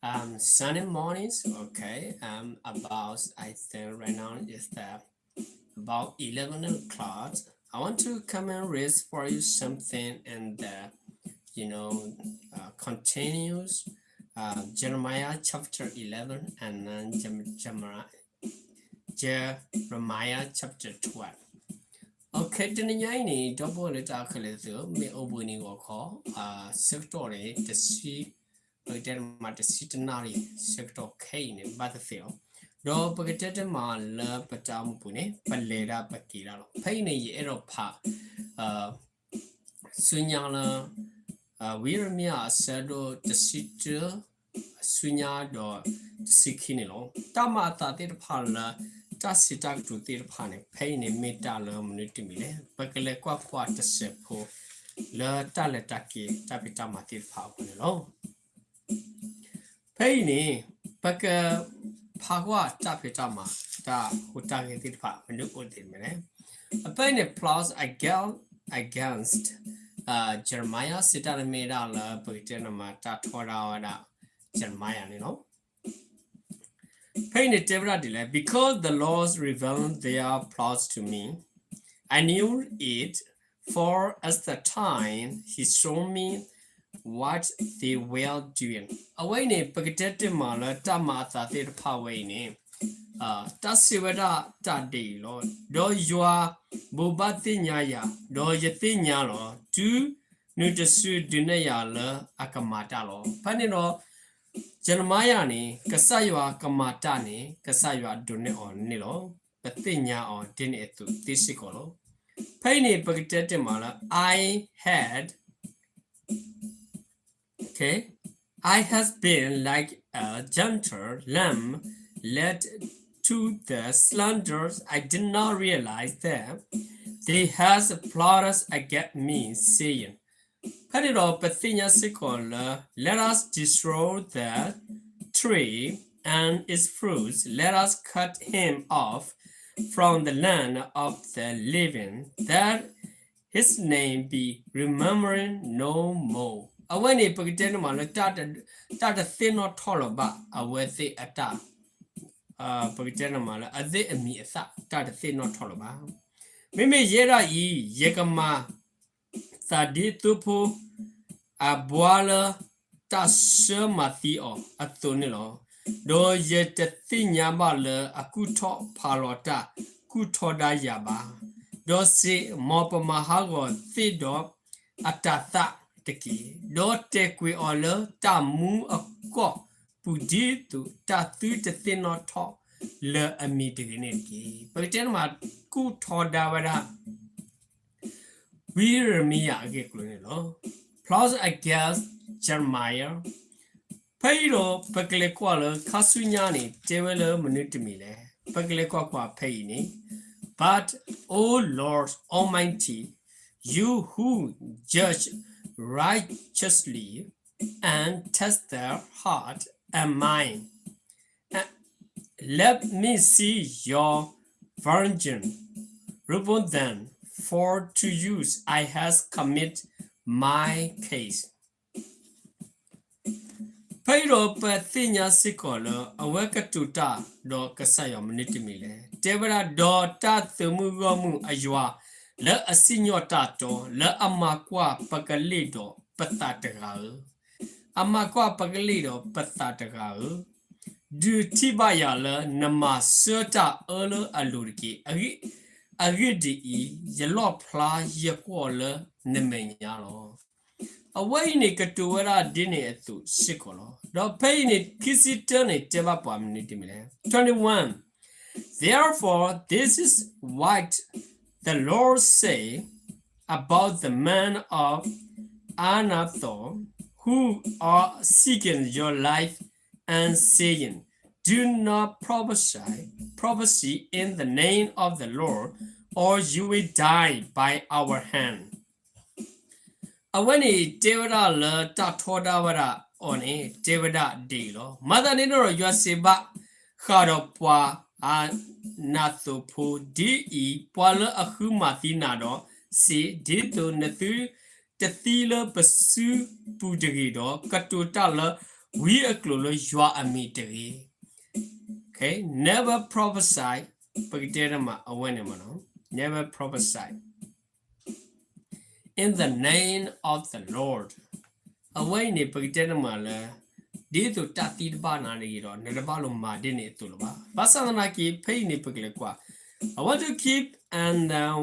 Um, Sunday mornings, okay. Um, about, I think right now is the about eleven o'clock. I want to come and read for you something and, uh, you know, uh, continues, uh, Jeremiah chapter eleven and then Jeremiah, Jeremiah chapter twelve. Okay, တနံၤညါအံၤန့ၣ် ဒီပုၢ်ဝဲၢ်လၢတၢ်ခဲလၢာ်သ့ၣ်ဧၢ, မ့ၢ်အိၣ်ဘှံးနံၤဂီၤခီ, ဆၢကတီၢ်န့ၣ် တဆံ, ပကတဲမးတဆံတနၣ်ရံၣ် ဆၢကတီၢ်ခဲအံၤန့ၣ် ဘၣ်သ့ၣ်သ့ၣ်လီၤ. ဒီးပကတဲတမးလၢပတၢ်အိၣ်မူပူၤန့ၣ် ပလဲၤဒၣ်ပက့ၤဒၣ်လီၤ. ဖဲအံၤန့ၣ် ယအဲၣ်ဒိးဖး ဆူညါလၢ ဝံယံးရမံယၤအဆၢဒိၣ်တဆံတၢ ဆူညါဒီးတဆံခံန့ၣ်လီၤ. တၢ်မၤအသးသ့ၣ်တဖၣ်လၢ တၢ်စံးတၢ်ကတိၤသ့ၣ်တဖၣ်န့ၣ် ဖဲအံၤန့ၣ်မ့ၢ်တၢ်လၢမနုၤတမံၤလဲၣ်. ပကလဲၤကွၢ်ကွၢ်တစဲးဖိ လၢတၢ်လဲၤတၢ်က့ၤတၢ်ဖံးတၢ်မၤသ့ၣ်တဖၣ်အဂီၢ်န့ၣ်လီၤ. ဖဲအံၤန့ၣ် ပကဖးကွၢ်တၢ်ဖံးတၢ်မၤ တၢ်ဟူးတၢ်ဂဲၤသ့ၣ်တဖၣ် မနုၤအိၣ်သ့ၣ်မ့ၢ်လဲၣ်. အဖဲအံၤန့ၣ် plot against, against Jeremiah စံးတၢ်န့ၣ်မ့ၢ်ဒၣ်လၢ ပကတဲန့ၣ်မး တၢ်ထီဒါဝဲဒၣ် Jeremiah န့ၣ်လီၤ. ဖဲအံၤန့ၣ်တဲဝဲဒၣ်ဒ်လဲၣ်, because the Lord revealed their plots to me, I knew it, for at the time he showed me what they were doing. အဝဲအံၤန့ၣ် ပကတဲတ့ၢ်မးလၢတၢ်မၤအသးသ့ၣ်တဖၣ်ဝဲအံၤန့ၣ် တၢ်စံးဝဲဒၣ်တၢ်ဒ်အံၤလီၤ. ဒီးယွၤဘိးဘၣ်သ့ၣ်ညါယၤ, ဒီးယသ့ၣ်ညါလီၤ. တုၤနုၤတစုဒုးနဲၣ်ယၤလၢအကမၤတၢ်လီၤ. ဖဲန့ၣ်ဒီး Jeremiah န့ၣ် ကစၢ်ယွၤကမၤတၢ်န့ၣ် ကစၢ်ယွၤဒုးနဲၣ်အီၤန့ၣ်လီၤ. ပသ့ၣ်ညါအီၤဒ်န့ၣ်အသိးသ့စ့ၢ်ကီးလီၤ. ဖဲအံၤန့ၣ် ပကတဲတ့ၢ်မးလၢ I had Okay, I has been like a gentle lamb led to the slaughter. I did not realize that they has plotted against me, saying, ဖဲန့ၣ်ဒီးပသ့ၣ်ညါစ့ၢ်ကီးလၢ Let us destroy the tree and its fruits, let us cut him off from the land of the living, that his name be remembered no more. အဝဲန့ၣ် ပကတဲန့ၣ်မးလၢ တၢ်တသ့ၣ်နီၣ်ထီၣ်လၢၤဘၣ် အဝဲသ့ၣ်အတၢ်, ပကတဲန့ၣ်မးလၢ အဝဲသ့ၣ်အမံၤအသၣ် တၢ်တသ့ၣ်နီၣ်ထီၣ်လၢၤဘၣ်. မ့မ့ၢ်ယဲဒၣ်အံၤ ယကမၤသးဒ်သိဖိ အဘှါလၢတၢ်ဆၢမၤသံအီၤအသိးန့ၣ်လီၤ. ဒီးယတသ့ၣ်ညါဘၣ်လၢအကူၣ်ထီၣ်ဖးလီၤတၢ်ကူၣ်ထီဒါယၤဘၣ်. ဒီးစံး, မ်ပမၤဟးဂီၤသ့ၣ်ဒီးအတၤသၣ်တက့ၢ်. ဒီးတဲာ်ကွံာ်အီၤလၢတၢ်မူအကီၢ်ပူၤဒ်သိး တၢ်သုတသ့ၣ်နီၣ်ထီၣ်လၢအမံၤတဂ့ၤန့ၣ်တက့ၢ်. ပကတဲန့ၣ်မး ကူၣ်ထီဒါဝဲဒၣ် ဝံယံးရမံယၤအဂ့ၢ်အကျိၤန့ၣ်လီၤ. Plot against Jeremiah. ဖဲအံၤဒီး ပကလဲၤကွၢ်လၢခါဆူညါန့ၣ် တဲဝဲလၢမနုၤတမံၤလဲၣ်. ပကလဲၤကွၢ်ကွၢ်ဖဲအံၤန့ၣ်, But, O Lord Almighty, you who judge righteously and test the heart and mind, let me see your vengeance upon them, for to you I has commit my case. ဖဲအံၤဒီးပသ့ၣ်ညါစ့ၢ်ကီးလၢ အဝဲကတိၤတၢ်ဒီးကစၢ်ယွၤမနုၤတမံၤလဲၣ်. တဲဝဲဒၣ် ဒီးတၢ်သုးမုၢ်ဂီၢ်မုၢ်အယွၤ လၢအစံၣ်ညီၣ်တၢ်တီ လၢအမၤကွၢ်ပကလ့ၢ်ဒီးပသးတဂၤဧၢ, အမၤကွၢ်ပကလ့ၢ်ဒီးပသးတဂၤဧၢ, ဒုးထံၣ်ဘၣ်ယၤလၢနမၤဆၢတၢ်အၢလၢအလိၤတက့ၢ်. အဂ့ၢ်ဒ်အံၤ, ယလီၣ်ဖျါယကွီၢ်လၢနမဲာ်ညါလီၤ. အဝဲအံၤန့ၣ် ကတိၤဝဲဒၣ်ဒ်န့ၣ်အသိးစ့ၢ်ကီးလီၤ. ဒီးဖဲအံၤန့ၣ် ခံဆံတၢန့ၣ် တဲဘၣ်ပှၤမနုၤတမံၤလဲၣ်. Twenty-one, Therefore, this is what the Lord say about the men of Anathoth who are seeking your life and saying, Do not prophesy, prophesy in the name of the Lord, or you will die by our hand. အဝဲန့ၣ်တဲဝဲဒၣ်လၢတၢ်ထီဒါဝဲဒၣ်အီၤန့ၣ် တဲဝဲဒၣ်ဒ်အံၤလီၤ. မၤသးဒ်န့ၣ်ဒီး ယွၤစံးဘၣ်ဃးဒီးပှၤအနးသိးဖိဒ်အံၤ, ပှၤလၢအဃုမၤသံနၤဒီးစံး, ဒ်သိးနသုတသံလၢပစုပူၤတဂ့ၤဒီး, ကတိၤတၢ်လၢ ဝံအကျိၤလၢယွၤအမံၤတဂ့ၤ. Okay, never prophesy, ပကတဲတမးအဝဲန့ၣ်မးနီၤ, never prophesy in the name of the Lord. အဝဲအံၤန့ၣ် ပကတဲတမးလၢ ဒ်သိးတၢ်သံတဘၣ်နၤတဂ့ၤဒီး နတဘၣ်လိၣ်မၤဒ်န့ၣ်အသိးလၢၤဘၣ်. ဘၣ်ဆၣ်သနာ်က့ ဖဲအံၤန့ၣ် ပကလဲၤကွၢ် I want to keep and now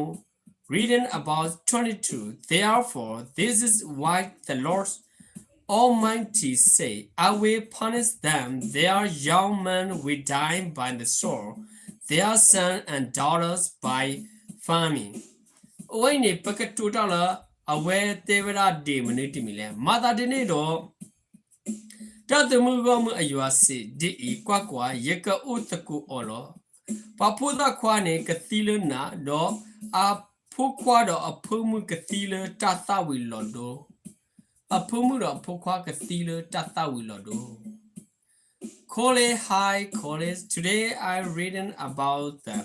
reading about twenty-two. Therefore, this is why the Lord Almighty say, I will punish them. Their young men will die by the sword, their sons and daughters by famine. အဝဲအံၤန့ၣ် ပကတိၤတၢ်လၢ အဝဲတဲဝဲဒၣ်ဒ်မနုၤတမံၤလဲၣ်. မၤသးဒ်န့ၣ်ဒီး တၢ်သမုၢ်ဂီၢ်မုၢ်အယွၤစံးဒ်အံၤ, ကွၢ်ကွၢ်, ယကအိၣ်သကိးအီၤလီၤ. ပှၤဖိသၣ်ခွါန့ၣ်ကသံလၢနး, ဒီးအဖိခွါဒီးအဖိမုၣ်ကသံလၢတၢ်သၣ်ဝံၤလီၤဒိ, အဖိမုၣ်ဒီးအဖိခွါကသံလၢတၢ်သၣ်ဝံၤလီၤဒိ. College, hi, college. Today I reading about the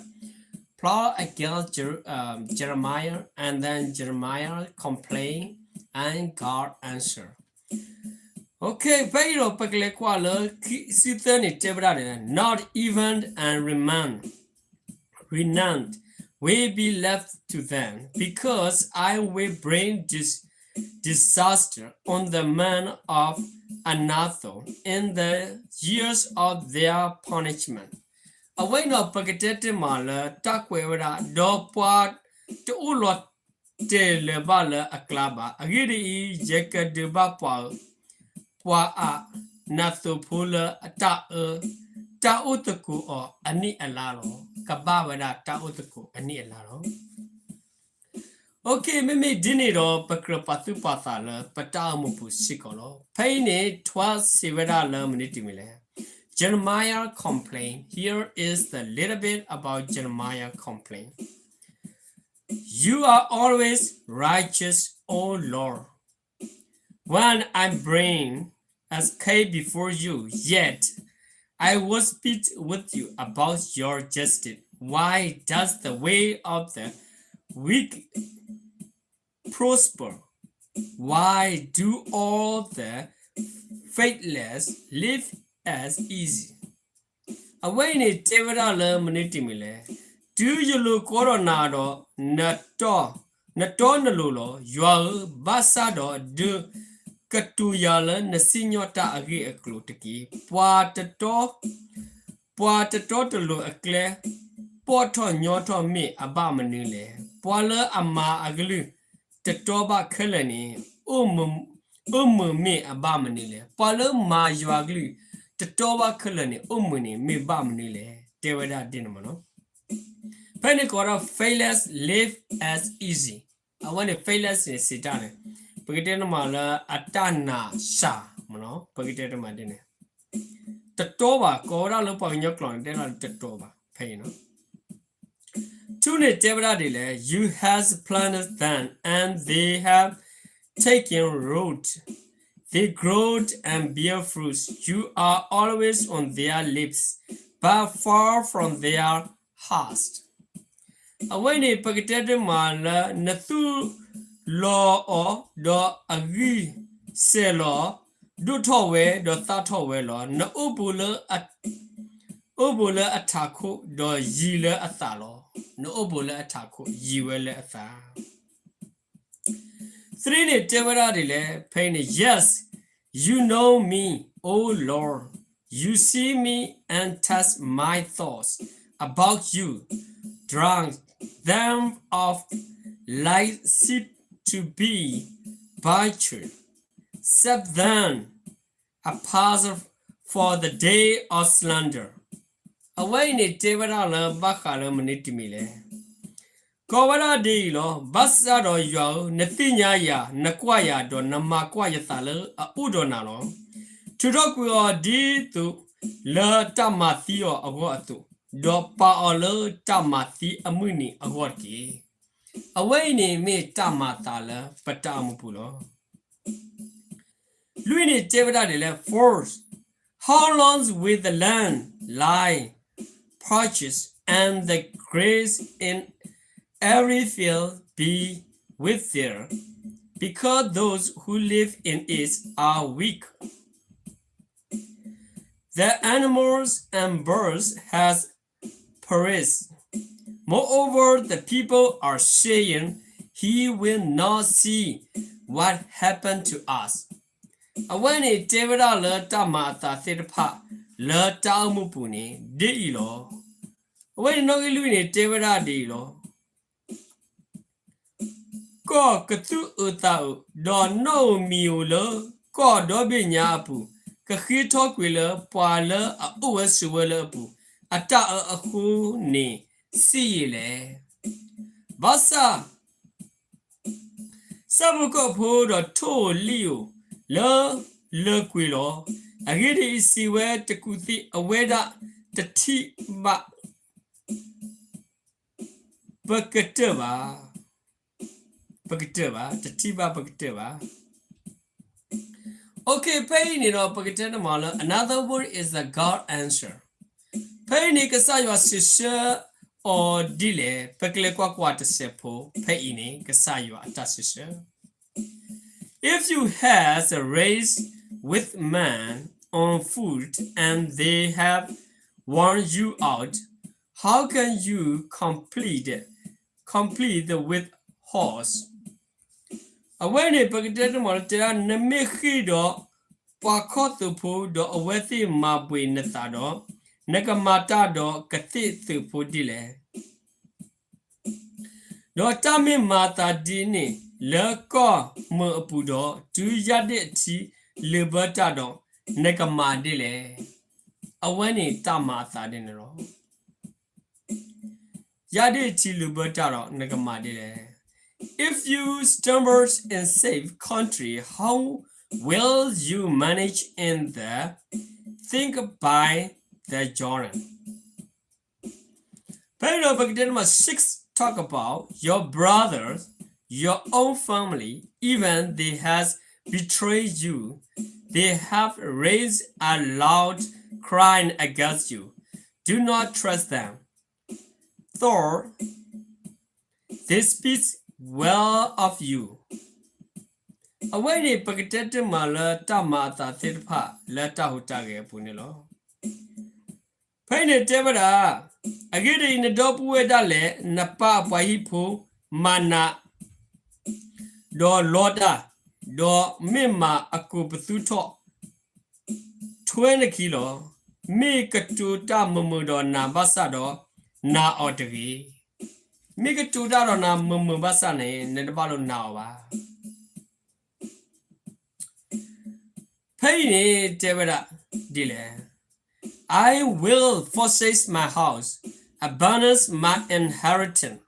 plot against Jer-, um, Jeremiah, and then Jeremiah complain and God answer. Okay, ဖဲအံၤဒီး ပကလဲၤကွၢ်လၢ ခံဆံသၢန့ၣ် တဲဝဲဒၣ်န့ၣ် not even a remnant, remnant will be left to them, because I will bring this disaster on the men of Anathoth in the years of their punishment. အဝဲအံၤဒီး ပကတဲတ့ၢ်မးလၢ တၢ်ကွဲးဝဲဒၣ် ဒီးပှၤတအိၣ်လီၤ တဲာ်လၢၤဘၣ်လၢအကျါဘၣ်. အဂ့ၢ်ဒ်အံၤ, ယကဒုးဘၣ်ပှၤ, ပှၤအးနးသိးဖိလၢအတၢ်အၢ, တၢ်အိၣ်သကိးအီၤအနံၣ်အလါလီၤ. ကဘၣ်ဝဲဒၣ်တၢ်အိၣ်သကိးအနံၣ်အလါလီၤ. Okay, မ့မ့ၢ်ဒ်န့ၣ်ဒီး ပကြၢးပာ်သူၣ်ပာ်သးလၢပတၢ်အိၣ်မူပူၤစ့ၢ်ကီးလီၤ. ဖဲအံၤန့ၣ် ထွါစံးဝဲဒၣ်လၢမနုၤတမံၤလဲၣ်. Jeremiah complain. Here is the little bit about Jeremiah complain. You are always righteous, O Lord. When I bring a case before you, yet I will speak with you about your justice. Why does the way of the wicked prosper? Why do all the faithless live as easy? အဝဲအံၤန့ၣ်တဲဝဲဒၣ်လၢမနုၤတမံၤလဲၣ်. တုၤယလိာ်ကွီဒီးနၤဒီး နတီနလိၤလီၤ. ယွၤဧၢ, ဘၣ်ဆၣ်ဒီးဒုးကတိၤယၤလၢနစံၣ်ညီၣ်တၢ်အဂ့ၢ်အကျိၤတက့ၢ်. ပှၤတတီ ပှၤတတီတလိၤအကျဲ ပီၣ်ထီၣ်ညီထီၣ်မ့ၢ်အဘၣ်မနုၤလဲၣ်. ပှၤလၢအမၤအကလုၢ်တတီဘၣ်ခဲလၢာ်န့ၣ် အိၣ်မုာ်မ့ၢ်အဘၣ်မနုၤလဲၣ်. ပှၤလၢမၤယွၤကလုၢ်တတီဘၣ်ခဲလၢာ်န့ၣ် အိၣ်မုာ်န့ၣ်မ့ၢ်ဘၣ်မနုၤလဲၣ်. တဲဝဲဒၣ်ဒ်န့ၣ်မးနီၤ. ဖဲန့ၣ်ကိးဒီး faithless live as easy. အဝဲန့ၣ် faithless န့ၣ် စံးတၢ်န့ၣ် ပကတဲတမးလၢအတၢ်နာ်စှၤမးနီၤ, ပကတဲတမးဒ်န့ၣ် တတီဘၣ်, ကိးဝဲဒၣ်လၢပှၤကညီကျိာ်န့ၣ် တဲဒၣ်လၢတတီဘၣ်ဖဲအံၤနီၤ. Two န့ၣ်တဲဝဲဒၣ်ဒ်လဲၣ်, you have planted them and they have taken root. They grow and bear fruit. You are always on their lips, but far from their hearts. အဝဲန့ၣ် ပကတဲတမးလၢ နသူၣ်လီၤအီၤ ဒီးအဂံၢ်စဲၤလီၤ, ဒိၣ်ထီၣ်ဝဲ ဒီးသၣ်ထီၣ်ဝဲလီၤ. နအိၣ်ဘူးလၢ အိၣ်ဘူးလၢအထးခိၣ် ဒီးယံၤလၢအသးလီၤ. နအိၣ်ဘူးလၢအထးခိၣ် ယံၤဝဲလၢအသး Three န့ၣ်တဲဝဲဒၣ်ဒ်လဲၣ်, ဖဲအံၤန့ၣ် yes, you know me, O Lord, you see me and test my thoughts about you, drag them off like sheep to be butchered, set them apart for the day of slaughter. အဝဲအံၤန့ၣ်တဲဝဲဒၣ်လၢဘၣ်ဃးလၢမနုၤတမံၤလဲၣ်. ကိးဝဲဒၣ်ဒ်အံၤလီၤ, ဘၣ်ဆၣ်ဒီးယွၤဧၢ, နသ့ၣ်ညါယၤ, နကွၢ်ယၤ, ဒီးနမၤကွၢ်ယသးလၢအအိၣ်ဒီးနၤလီၤ. ထုးထီၣ်ကွံာ်အီၤဒ်သိးလၢတၢ်မၤသံအီၤအဂီၢ်အသိး, ဒီးပာ်အီၤလၢတၢ်မၤသံအမုၢ်နံၤအဂီၢ်တက့ၢ်. အဝဲအံၤန့ၣ်မ့ၢ်တၢ်မၤသးလၢပတၢ်အိၣ်မူပူၤလီၤ. လွံၢ်န့ၣ်တဲဝဲဒၣ်ဒ်လဲၣ်, Four, how long will the land lie parched and the grass in every field be withered, because those who live in it are weak? The animals and birds has perished. Moreover, the people are saying, 'He will not see what happened to us.' အဝဲန့ၣ်တဲဝဲဒၣ်လၢတၢ်မၤအသးသ့ၣ်တဖၣ် လၢတၢ်အိၣ်မူပူၤန့ၣ် ဒ်အံၤလီၤ. အဝဲန့ၣ်နီၣ်ဂံၢ်လွံၢ်န့ၣ် တဲဝဲဒၣ်ဒ်အံၤလီၤ. ကီၢ်ကသူၣ်အုးသးအုး, ဒီးနီၣ်ဧိၤမံၤဧိၤလၢ ကီၢ်ဒီဘ့ၣ်ညါအပူၤ, ကဃ့ထီကွံာ်လၢပှၤလၢအအိၣ်ဝဲဆိးဝဲလၢအပူၤ အတၢ်အၢအဃိန့ၣ် စံးယံာ်လဲၣ်. ဘၣ်ဆၣ် ဆၣ်ဖိကီၢ်ဖိဒီးထိၣ်ဧိၤလံၣ်ဧိၤလၢလၢာ်ကွံာ်လီၤ. အဂ့ၢ်ဒ်အံၤ, စံးဝဲတကူးသ့ၣ်, အဝဲဒၣ်တထံၣ်ဘၣ် ပကတၢၢ်ဘၣ်, ပကတၢၢ်ဘၣ်, တထံၣ်ဘၣ်ပကတၢၢ်ဘၣ်. Okay, ဖဲအံၤန့ၣ်ဒီး ပကတဲတမးလၢ another word is the God answer. ဖဲအံၤန့ၣ် ကစၢ်ယွၤစံးဆၢအီၤဒ်လဲၣ်, ပကလဲၤကွၢ်ကွၢ်တစဲးဖိ, ဖဲအံၤန့ၣ် ကစၢ်ယွၤအတၢ်စံးဆၢ If you have raised with men on foot and they have worn you out, how can you complete, complete with horse? အဝဲန့ၣ် ပကတဲတမးလၢတဲဒၣ် နမ့ၢ်ဃ့ၢ်ဒီးပှၤခီၣ်သုးဖိ ဒီးအဝဲသ့ၣ်မၤဘှံးနသးဒီး, နကမၤတၢ်ဒီးကသ့ၣ်သုးဖိဒ်လဲၣ်. ဒီးတၢ်မ့ၢ်မၤသးဒ်န့ၣ် လၢကီၢ်မုာ်အပူၤဒီး, တုၤယၢ်ဒ့ၣ်အထံလုာ်ဘၢတၢ်ဒီး, နကမၤဒ်လဲၣ်. အဝဲန့ၣ်တၢ်မၤအသးဒ်န့ၣ်လီၤ. ယၢ်ဒ့ၣ်အထံလုာ်ဘၢတၢ်ဒီး နကမၤဒ်လဲၣ်. If you stumble in safe country, how will you manage in the, think by the Jordan? ဖဲန့ၣ်ဒီး ပကတဲတမး six talk about your brothers, your own family, even they has betrayed you, they have raised a loud crying against you. Do not trust them, though they speak well of you. အဝဲန့ၣ် ပကတဲတမးလၢတၢ်မၤအသးသ့ၣ်တဖၣ် လၢတၢ်ဟူးတၢ်ဂဲၤအပူၤန့ၣ်လီၤ. ဖဲအံၤန့ၣ်တဲဝဲဒၣ်, အဂ့ၢ်ဒ်အံၤ, နဒီပုၢ်ဝဲၢ်ဒၣ်လဲာ် နပၢ်အပှၤဟံၣ်ဖိ မၤနၤ ဒီးလီတၢ်, ဒီးမ့ၢ်မၤအကိာ်ပသူထီၣ် ထွဲနခံလီၤ. မ့ၢ်ကတိၤတၢ်မုာ်မုာ်ဒီးနၤဘၣ်ဆၣ်ဒီး နာ်အီၤတဂ့ၤ. မ့ၢ်ကတိၤတၢ်ဒီးနၤမုာ်မုာ်ဘၣ်ဆၣ်န့ၣ် နတဘၣ်လိၣ်နာ်အီၤဘၣ်. ဖဲအံၤန့ၣ်တဲဝဲဒၣ်ဒ်လဲၣ်, I will forsake my house, abandon my inheritance.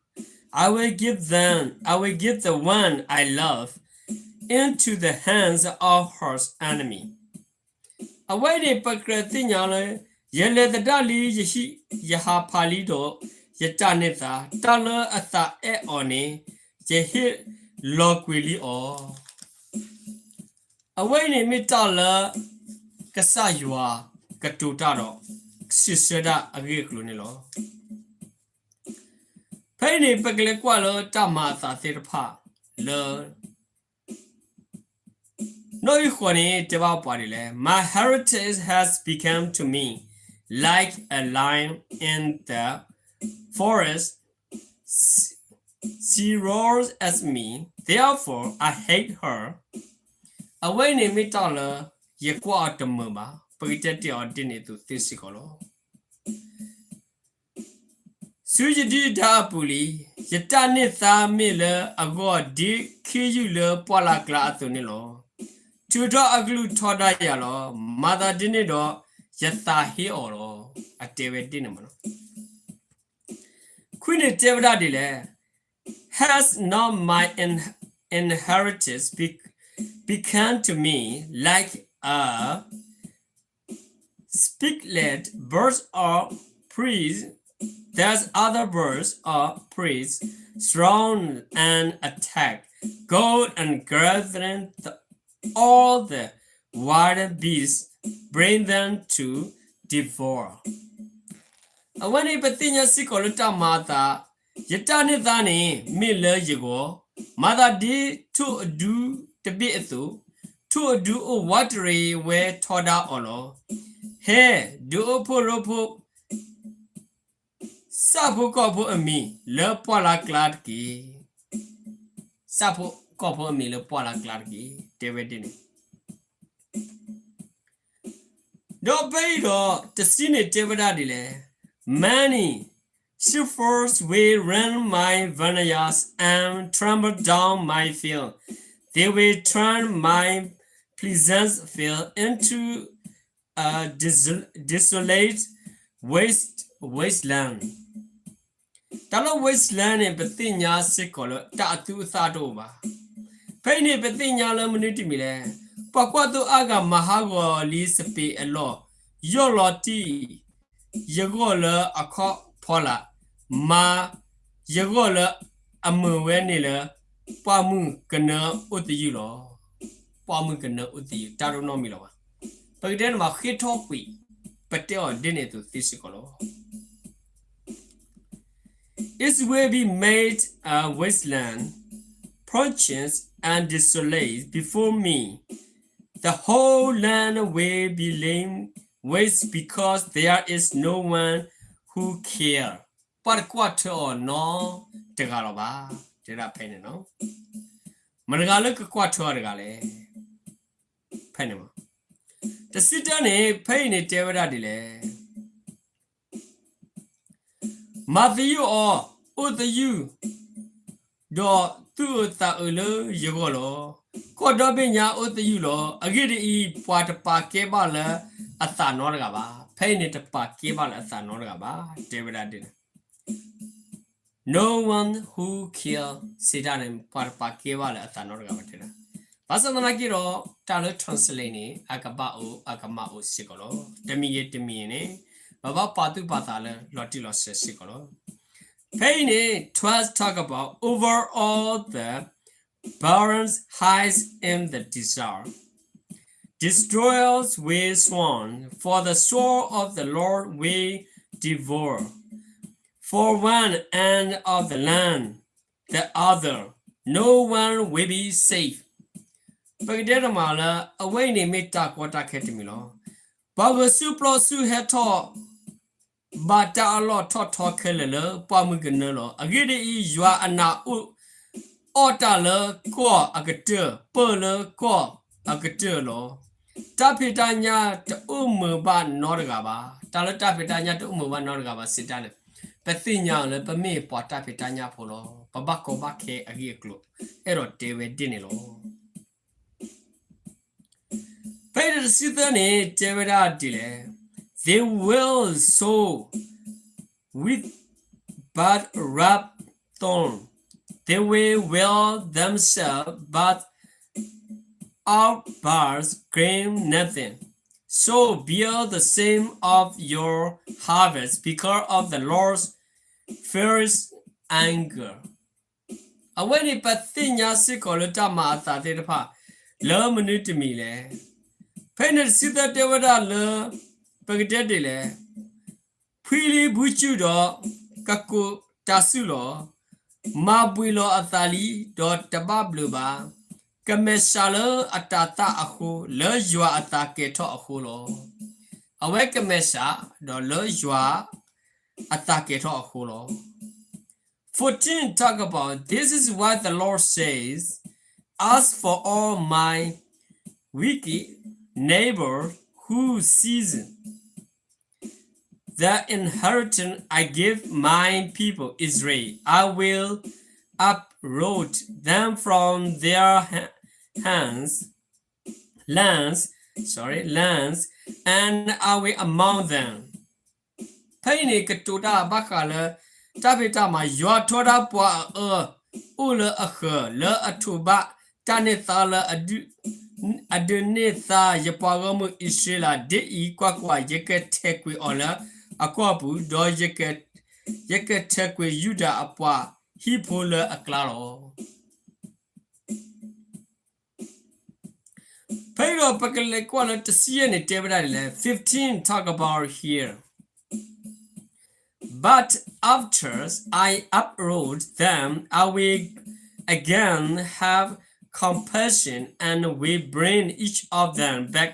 I will give them, I will give the one I love into the hands of her enemy. အဝဲန့ၣ်ပကြၢးသ့ၣ်ညါလၢ ယလဲၤသဒၣ်လံယဟံၣ်, ယဟးဖးလံဒီးယတၢ်န့ၢ်သါ, တၢ်လၢအသးအဲၣ်အီၤန့ၣ် ယဟ့ၣ်လီၤကွံာ်လံအီၤ. အဝဲအံၤန့ၣ်မ့ၢ်တၢ်လၢ ကစၢ်ယွၤကတိၤတၢ်ဒီး စံးဆၢတၢ်အဂ့ၢ်အကျိၤန့ၣ်လီၤ. ဖဲအံၤန့ၣ် ပကလဲၤကွၢ်လၢတၢ်မၤအသးသ့ၣ်တဖၣ်လၢ နီၣ်ဂံၢ်ဃိးန့ၣ် တဲဘၣ်ပှၤဒ်လဲၣ်, My heritage has become to me like a lion in the forest, she roars at me, therefore I hate her. အဝဲအံၤန့ၣ်မ့ၢ်တၢ်လၢ ယကွၢ်အီၤတမုာ်ဘၣ်, ပကတဲတ့ၢ်အီၤဒ်န့ၣ်အသိးသ့စ့ၢ်ကီးလီၤ. ဆူယဒုၣ်ဒါအပူၤလံ, ယတၢ်န့ၢ်သါမ့ၢ်လၢအဂီၢ် ဒ်ခ့ယုၢ်လၢပှၢ်လၢ်ကျါအသိးန့ၣ်လီၤ. ထုးထီၣ်အကလုၢ်ထီဒါယၤလီၤ. မၤသးဒ်န့ၣ်ဒီး ယသးဟ့အီၤလီၤ. အတဲဝဲဒ်န့ၣ်မးနီၤ. ခွံန့ၣ်တဲဝဲဒၣ်ဒ်လဲၣ်, Has not my in-, inheritance be-, become to me like a speckled birds of prey, that other birds of prey surround and attack, go and gather the, all the wild beasts, bring them to devour. အဝဲန့ၣ်ပသ့ၣ်ညါစ့ၢ်ကီးလၢတၢ်မၤအသး, ယတၢ်န့ၢ်သါန့ၣ် မ့ၢ်လၢယဂီၢ်, မၤသးဒ်ထိၣ်အဒူတဘ့ၣ်အသိး, ထိၣ်အဒူအိၣ်ဝးတရံးဝဲထီဒါအီၤလီၤ. ဟဲ, ဒုးအိၣ်ဖှိၣ်ရိဖှိၣ် ဆၣ်ဖိကီၢ်ဖိအမံၤလၢပှၢ်လၢ်ကျါတက့ၢ်. ဆၣ်ဖိကီၢ်ဖိအမံၤလၢပှၢ်လၢ်ကျါတက့ၢ်, တဲဝဲဒ်န့ၣ်. ဒီးဖဲအံၤဒီး တဆံန့ၣ်တဲဝဲဒၣ်ဒ်လဲၣ်, Many shepherds will run my vineyards and trample down my fields. They will turn my pleasant fields into a desolate waste, wasteland. တၢ်လၢ wasteland န့ၣ် ပသ့ၣ်ညါစ့ၢ်ကီးလၢတၢ်အသူအသၣ်တအိၣ်ဘၣ်. ဖဲအံၤန့ၣ် ပသ့ၣ်ညါလၢမနုၤတမံၤလဲၣ်, ပှၤကွၢ်သိအါဂၤမၤဟးဂီၤလံစပံးအလီၢ်, ယီၢ်လီၤတံၢ် ယဂီၢ်လၢအခီၣ်ဖီလာ်, မၤယဂီၢ်လၢအမုာ်ဝဲန့ၣ်လၢ ပှၢ်မုၢ်ကနၢအိၣ်သယုၢ်လီၤ. ပှၢ်မုၢ်ကနၢအိၣ်သယုၢ် တၢ်တနီတမံၤလီၤဘၣ်. ပကတဲန့ၣ်မး ဃ့ထီၣ်ကွံာ် ပတဲအီၤဒ်န့ၣ်အသိးသ့စ့ၢ်ကီးလီၤ. It will be made a wasteland, parched and desolate before me. The whole land will be laid waste because there is no one who care. ပှၤတကွၢ်ထွဲအီၤနီတဂၤလီၤဘၣ်. တဲဒၣ်ဖဲန့ၣ်နီၤ, မတၤတဂၤလၢကကွၢ်ထွဲအီၤတဂၤလဲၣ်. ဖဲန့ၣ်မး တဆံတၢန့ၣ် ဖဲအံၤန့ၣ်တဲဝဲဒၣ်ဒ်လဲၣ်, မၤသယုၢ်အီၤ အိၣ်သယုၢ် ဒီးသူၣ်အုးသးအုးလၢယဂီၢ်လီၤ. ကီၢ်ဒီဘ့ၣ်ညါအိၣ်သယုၢ်လီၤ. အဂ့ၢ်ဒ်အံၤ, ပှၤတပာ်ကဲဘၣ်လၢအသးနီတဂၤဘၣ်. ဖဲအံၤန့ၣ်တပာ်ကဲဘၣ်လၢအသးနီတဂၤဘၣ်. တဲဝဲဒၣ်ဒ်လဲၣ်, No one who care စံးတၢ်န့ၣ် ပှၤတပာ်ကဲဘၣ်လၢအသးနီတဂၤဘၣ်တဲဒၣ်. ဘၣ်ဆၣ်သနာ်က့ဒီး တၢ်လၢ translate န့ၣ် အကဘၣ်အိၣ်အကမၣ်အိၣ်စ့ၢ်ကီးလီၤ. တမံၤဂ့ၤတမံၤဂ့ၤန့ၣ် ပဘၣ်ပာ်သူၣ်ပာ်သးလၢလီၤတံၢ်လီၤဆဲးစ့ၢ်ကီးလီၤ. ဖဲအံၤန့ၣ် twelve talk about over all the barren heights in the desert. Destroyers will swarm, for the sword of the Lord will devour. For one end of the land, the other, no one will be safe. ပကတဲတမးလၢ အဝဲအံၤန့ၣ်မ့ၢ်တၢ်ကီတၢ်ခဲတမံၤလီၤ. ပှၤဂုာ်ဆူၣ်ပျီဆူၣ်ဟဲထီၣ် ဘၣ်တၢ်အလီၢ်ထီၣ်ထီခဲလၢာ်လၢပှၢ်မုၢ်ကနၢလီၤ. အဂ့ၢ်ဒ်အံၤ, ယွၤအနးအိၣ် အီၣ်တၢ်လၢကီၢ်အကတၢၢ်, ပၢၢ်လၢကီၢ်အကတၢၢ်လီၤ. တၢ်ဖံးတၢ်ညၣ်တအိၣ်မုာ်ဘၣ်နီတဂၤဘၣ်. တၢ်လၢတၢ်ဖံးတၢ်ညၣ်တအိၣ်မုာ်ဘၣ်နီတဂၤဘၣ်စံးတၢ်န့ၣ်, ပသ့ၣ်ညါအီၤလၢပမ့ၢ်ပှၤတၢ်ဖံးတၢ်ညၣ်ဖိလီၤ. ပဘၣ်ကီဘၣ်ခဲအဂ့ၢ်အကျိၤ အဲၣ်ဒိးတဲဝဲဒ်န့ၣ်လီၤ. ဖဲအံၤတဆံသၢန့ၣ် တဲဝဲဒၣ်ဒ်လဲၣ်, They will sow wheat but reap thorns. They will wealth themselves but outburst gain nothing. So bear the shame of your harvest because of the Lord's furious anger. အဝဲန့ၣ်ပသ့ၣ်ညါစ့ၢ်ကီးလၢတၢ်မၤအသးသ့ၣ်တဖၣ် လၢမနုၤတမံၤလဲၣ်. ဖဲန့ၣ်တဆံသၢတဲဝဲဒၣ်လၢ ပကတဲဒ်လဲၣ်, ဖှံလံဘုကၠူၣ်ဒီး ကကိးတၤဆူၣ်လီၤ. မၤဘှံးလီၤအသးလံ ဒီးတဘၣ်ဘျုးဘၣ်. ကမဲာ်ဆှးလၢအတၤသၣ်အဃိ, လၢယွၤအသးကဲၤထီၣ်အဃိလီၤ. အဝဲကမဲာ်ဆှး ဒီးလၢယွၤအသးကဲၤထီၣ်အဃိလီၤ. Fourteen talk about, this is what the Lord says, as for all my wicked neighbors who seize the inheritance I give my people Israel, I will uproot them from their ha-, hands, lands, sorry, lands, and I will among them. ဖဲအံၤန့ၣ်ကတိၤတၢ်ဘၣ်ဃးလၢ တၢ်ဖံးတၢ်မၤ ယွၤထီဒါပှၤအအၢ အိၣ်လၢအဃၢၤ လၢအထိးဘၣ်တၢ်န့ၢ်သါလၢ အဒုးန့ၢ်သါယပှၤဂီၢ်မုၢ်အံၣ်စရ့လး ဒ်အံၤ, ကွၢ်ကွၢ်, ယကထဲးကွံာ်အီၤလၢအကီၢ်ပူၤ, ဒီး ယကထဲးကွံာ်ယူဒၤအပှၤဟံၣ်ဖိလၢအကျါလီၤ. ဖဲအံၤဒီးပကလဲၤကွၢ်လၢတဆံယဲၢ်န့ၣ် တဲဝဲဒၣ်ဒ်လဲၣ်, fifteen talk about here. But after I uproot them, I will again have compassion and will bring each of them back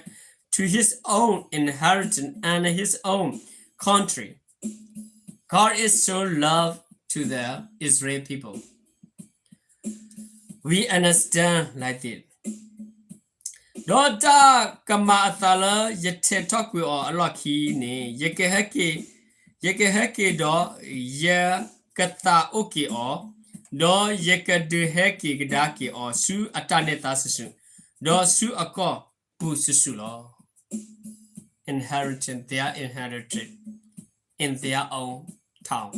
to his own inheritance and his own country. God is so love to the Israel people. We understand like this. ဒီးတၢ်ကမၤအသးလၢယထဲးထီၣ်ကွံာ်အီၤအလီၢ်ခံန့ၣ် ယကဟဲက့ၤ, ယကဟဲက့ၤဒီး ယကသးအိၣ်က့ၤအီၤ, ဒီးယကဒုးဟဲက့ၤကဒါက့ၤအီၤဆူအတၢ်နဲၣ်သါစုာ်စုာ်, ဒီးဆူအကီၢ်ပူၤစုာ်စုာ်လီၤ. Inheritance, their inheritance in their own town.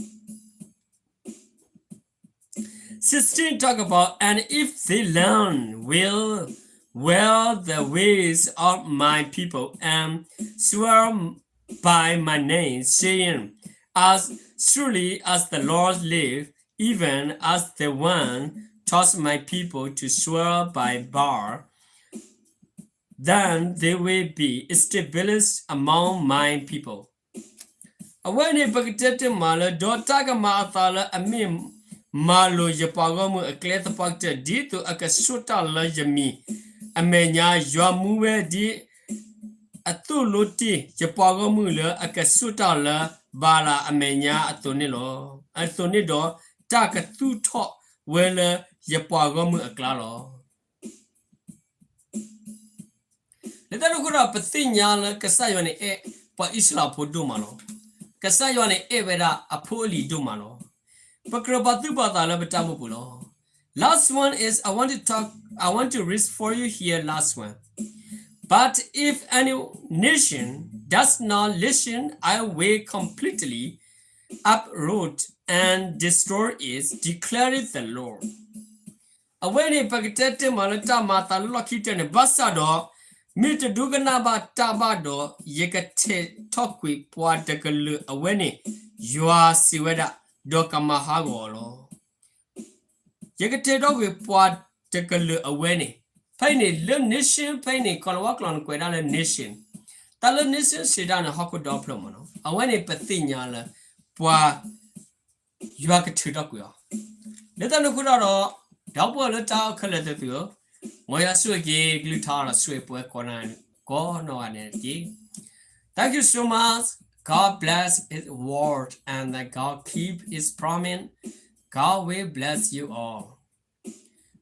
Sixteen talk about, and if they learn well, well the ways of my people and swear by my name, saying, as surely as the Lord lives, even as the one taught my people to swear by Baal, then they will be established among my people. အဝဲန့ၣ်ပကတဲတ့ၢ်မးလၢ ဒီးတၢ်ကမၤအသးလၢအမ့ၢ်မၤလိာ်ယပှၤဂီၢ်မုၢ်အကျဲသပှၢ်ကတၢၢ် ဒ်သိးအကဆိၣ်တၢ်လၢယမံၤအမဲာ်ညါ, ယွၤမူဝဲဒ် အသိၣ်လိတ့ၢ်ယပှၤဂီၢ်မုၢ်လၢအကဆိၣ်တၢ်လၢဘၤလးအမဲာ်ညါအသိးန့ၣ်လီၤ. အသိးန့ၣ်ဒီး တၢ်ကသူၣ်ထီၣ်ဝဲလၢယပှၤဂီၢ်မုၢ်အကျါလီၤ. လၢတၢ်န့ၣ်အဃိဒီး ပသ့ၣ်ညါလၢကစၢ်ယွၤန့ၣ်အဲၣ်ပှၤအံၣ်စရ့လးဖိဒိၣ်မးလီၤ. ကစၢ်ယွၤန့ၣ်အဲၣ်ဝဲဒၣ်အဖိအလံၤဒိၣ်မးလီၤ. ပကြၢးပာ်သူၣ်ပာ်သးလၢပတၢ်အိၣ်မူပူၤလီၤ. Last one is I want to talk, I want to read for you here, last one. But if any nation does not listen, I will completely uproot and destroy it, declares the Lord. အဝဲန့ၣ်ပကတဲတ့ၢ်မးလၢတၢ်မၤအသးလၢလီၢ်ခံကတၢၢ်န့ၣ် ဘၣ်ဆၣ်ဒီး မ့ၢ်တဒိကနၣ်ဘၣ်တၢ်ဘၣ်ဒီး ယကထဲးထီၣ်ကွံာ်ပှၤတကလုာ်အဝဲန့ၣ် ယွၤစံးဝဲဒၣ်, ဒီးကမၤဟးဂီၤအီၤလီၤ. ယကထဲးထီၣ်ကွံာ်ပှၤတကလုာ်အဝဲန့ၣ်, ဖဲအံၤန့ၣ် လၢ nation ဖဲအံၤန့ၣ် ကီၤလၤဝါကျိာ်န့ၣ်ကွဲးဒၣ်လၢ nation, တၢ်လၢ nation စံးဒၣ်န့ၣ် ဟီၣ်ခိၣ်ဒီဖျၢၣ်မးနီၤ, အဝဲန့ၣ်ပသ့ၣ်ညါလၢ ပှၤ ယွၤကထုးထီၣ်ကွံာ်အီၤ, လၢတၢ်န့ၣ်အဃိဒီး ဒီပုၢ်ဝဲၢ်လၢတၢ်အိၣ်ခဲလၢာ်သ့ၣ်သုဧၢ, မ်ယွၤဆိၣ်ဂ့ၤက့ၤကလုၢ်ကထါဒီးဆိၣ်ဂ့ၤပှၤကိးနီၢ်ဂၤဒဲးန့ၣ်တက့ၢ်. Thank you so much. God bless His word and that God keep His promise. God will bless you all.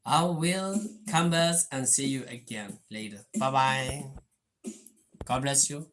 I will come back and see you again later. Bye bye. God bless you.